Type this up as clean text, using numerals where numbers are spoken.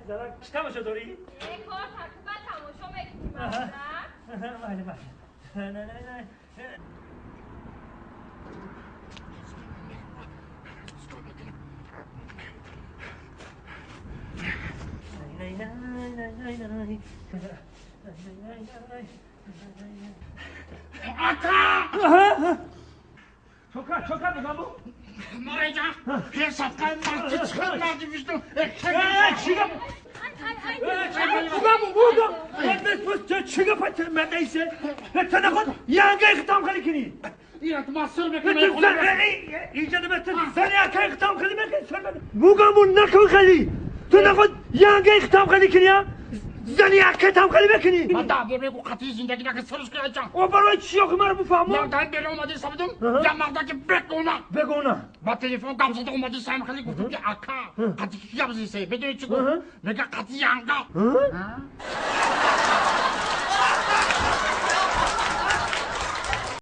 زنک چی تماشا داری؟ یه کار ترتیب تماشا میکنیم. بله بله. نه نه نه. آقا چوکا چوکا بگم بو مارا حساب کن من چه مردی بیشتم چیگم بگم بگم چیگم پت من نیسه تنخود یانگه اختام خلی کنی اینا تو مسئول میکنی اینجا دمت زنی اکای اختام خلی میکنی بگم بو نکن خلی تو نخود یانگه اختام خلی کنی زنی اکتم خلی بکنی من دعوا بگو قطعی زندگی نکن سرش کنی جان و برای چی آخه من بفهمم من دارم بیرون اومدی سبدم یه مردا که بگونه بگونه با تلفن گم زده اومدی سم خلی گفتم که اکا قطعی کی گم زدی بدونی چی گفت میگه قطعی یانگا.